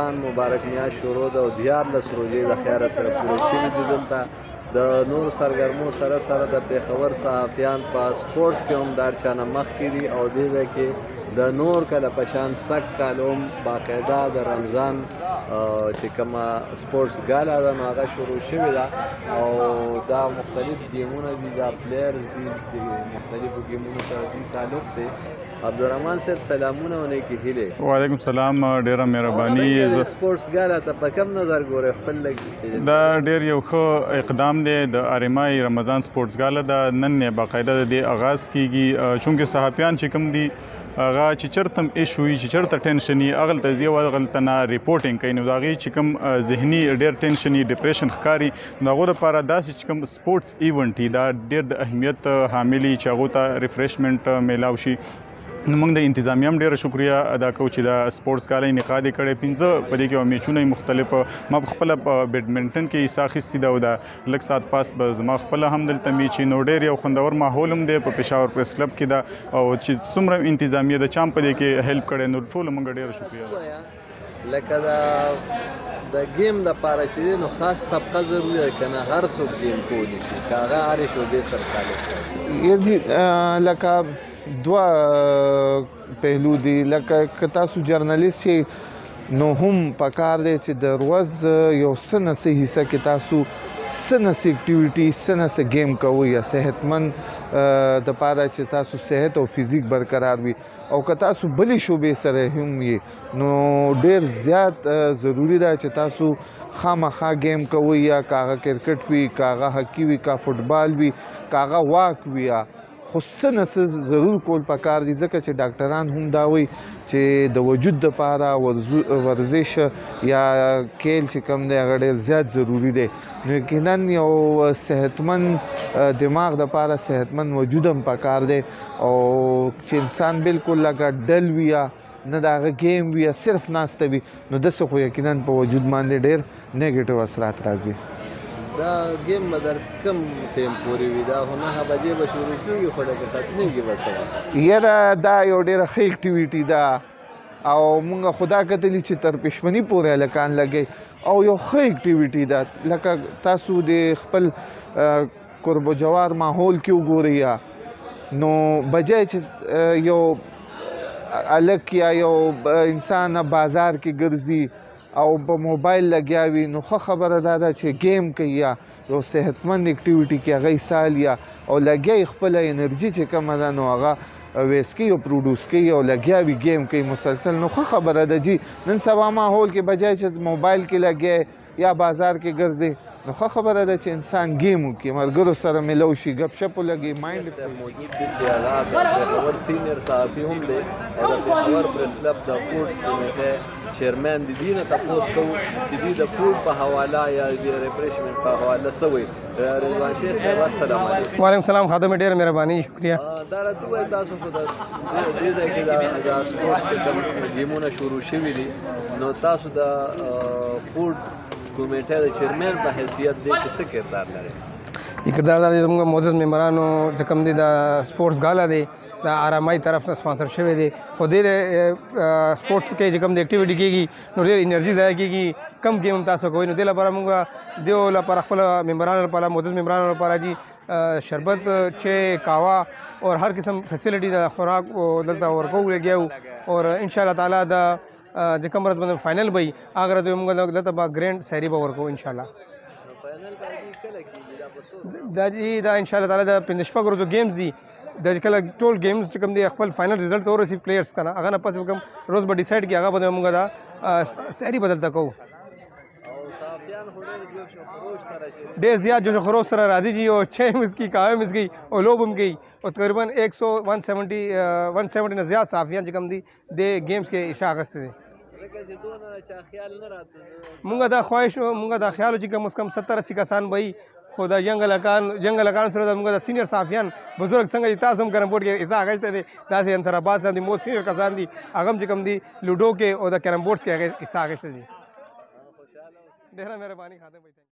رمضان مبارک میاشت شروع ده او 13 روژې د خیره سره پوره شوي دي. دلته د نورو سرګرمو سره سره د پېښور صحافیان په سپورټس کې هم د هر چا نه مخکې دي او دې ځای کې د نور کله په شان سږ کال هم باقاعده د رمضان چې کومه سپورټس ګالا ده نو هغه شروع شوې ده او دا مختلف ګیمونه دي، دا پلیئرز دي چې مختلفو ګیمونو سره دوی تعلق دی. عبدالرحمن صاحب سلامونه او نیکې هیلې. وعلیکم سلام، ډیره مهرباني. سپورټس ګالا ته په کوم نظر ګورئ؟ خپل لږ دا ډیر یو ښه اقدام دی. د ار ام آی رمضان سپورټس ګالا ده، نن یې باقاعده د دې آغاز کیږي. چونکې صحافیان چې کوم دي هغه چې چرته هم issue وي، چې چرته tension وي، هغلته ځي او هغلته نه reporting کوي، نو د هغې چې کوم ذهني ډېر tension وي، depression ښکاري، نو د هغو دپاره داسې چې کوم sports event وي دا ډېر د اهمیت حامل وي چې هغو ته refreshment میلاو شي. نو موږ د انتظامیه هم ډېره شکریه ادا کوو چې دا سپورټس ګالا انعقاد یې کړی. 5 په دې کې میچونه یې مختلف. ما په خپله په بیډمنټن کې حصه اخیستې ده او دا لږ ساعت پاس به زما خپله هم دلته میچ. نو ډېر یو خوندور ماحول هم دی په پېښور پریس کلب کې ده او چې څومره انتظامیه ده چا هم په دې کې help کړی، نو ټولو موږ ډېره شکریه. لکه د game دپاره چې دی نو خاص طبقه ضروري ده که نه هر څوک game کولی شي، که هغه هرې شعبې سره تعلق لري. جي لکه دوه پهلو دي. لکه که تاسو journalist چې نو هم پکار دی چې د ورځ یو څه نه څه حصه کې تاسو څه نه څه activity، څه نه څه game کوئ یا صحتمند دپاره چې تاسو صحت او فزیک برقرار وي. او که تاسو بلې شعبې سره هم یې نو ډېر زیات ضروري ده چې تاسو خامخا game کوئ، یا که هغه کرکټ وي، که هغه هاکي وي، که فوټبال وي، که هغه walk وي، خو څه نه څه ضرور کول پکار دي. ځکه چې ډاکټران هم دا وایي چې د وجود دپاره ورزش یا کیل چې کوم دی هغه ډېر زیات ضروري دی. نو یقینا یو صحتمند دماغ دپاره صحتمند وجود هم پکار دی. او چې انسان بالکل لکه dull وي یا نه د هغه game وي یا صرف ناسته وي، نو داسې خو یقینا په وجود باندې ډېر negative اثرات راځي. دا game به در کوم ټایم پورې وي؟ دا خو 9 بجې به شروع کېږي خو لکه ختمېږي به څه وخت؟ یاره دا یو ډېره ښه activity ده او مونږ خو دا کتلي چې تر پښمني پورې هلکان لګوي او یو ښه activity ده. لکه تاسو د خپل قرب و جوار ماحول کې وګورئ، نو بجای چې یو هلک یا یو انسان بازار کې ګرځي او په موبایل لګیا وي، نو ښه خبره دا ده چې game کوي یا یو صحتمند activity کې هغه حصه اخلي او لګیا یې خپله انرژي چې کومه ده نو هغه waste کوي او produce کوي او لګیا وي game کوي مسلسل. نو ښه خبره ده جي نن سبا ماحول کې بجای چې موبایل کې لګیا یا بازار کې ګرځي، نو ښه خبره ده چې انسان game وکړي، ملګرو سره میلو شي، ګپ شپ ولګي، mind موجود دی چې هغه د پېښور senior صحافي هم دی او د پېښور پریس کلب د food کمیټې chairman دی. دوی نه تپوس کوو چې دوی د food په حواله یا د refreshment په حواله څه وایي. رضوان شیخ صاحب السلام علیکم. وعلیکم سلام خادم، ډېره مهرباني، شکریه. دا راته ووایه تاسو خو د دې ځای کې د سپورټس چې کوم ګیمونه شروع شوي دي، نو تاسو د food کمیټې د chairman په حیثیت دې کې څه کردار لرئ؟ دې کردار دا دی زموږ معزز ممبرانو چې کوم دی د سپورټس ګالا دی د ار ام آی طرف نه سپانسر شوی دی، خو دې سپورټس کې چې کوم د activity کېږي نو ډېر انرژي ضایع کېږي، کم game هم تاسو کوئ. نو دې لپاره موږ دیو لپاره خپل ممبرانو لپاره، معزز ممبرانو لپاره جي شربت، چای، قهوه او هر قسم facility د خوراک دلته ورکوو لګیا یو. او ان شاء الله تعالی د چې کوم ورځ باندې final به وي هغه ورځ موږ دلته به grand سیري به ورکوو ان شاء الله. دا جي دا ان شاء الله تعالی د 5 شپږ ورځو games دي، د کله ټول games چې کوم دی خپل final result ته ورسي players که نه، هغه نه پس به کوم روز به decide کړي، هغه به موږ دا سیري به دلته کوو. ډېر زیات جوش و خروش سره راځي جي، او چای هم څکي، قهوه هم څکي او لوب هم کوي. او تقریبا 170 نه زیات صحافیان چې کوم دي دې games کې حصه اخیستې دي. مونږ دا خواهش مونږ دا خیال چې کم از کم 70-80 کسان به وي، خو دا young هلکان سره مونږ د senior صحافیان بزرګ څنګه چې تاسو هم کرم بورډ کې حصه اخیستې دی، داسې انصر عباس صاحب دي، مو senior کسان دي، هغه هم چې کوم دي لوډو کې او د کرم بورډ کې هغه حصه اخیستې دي. ډېره مهرباني خادم بھائی.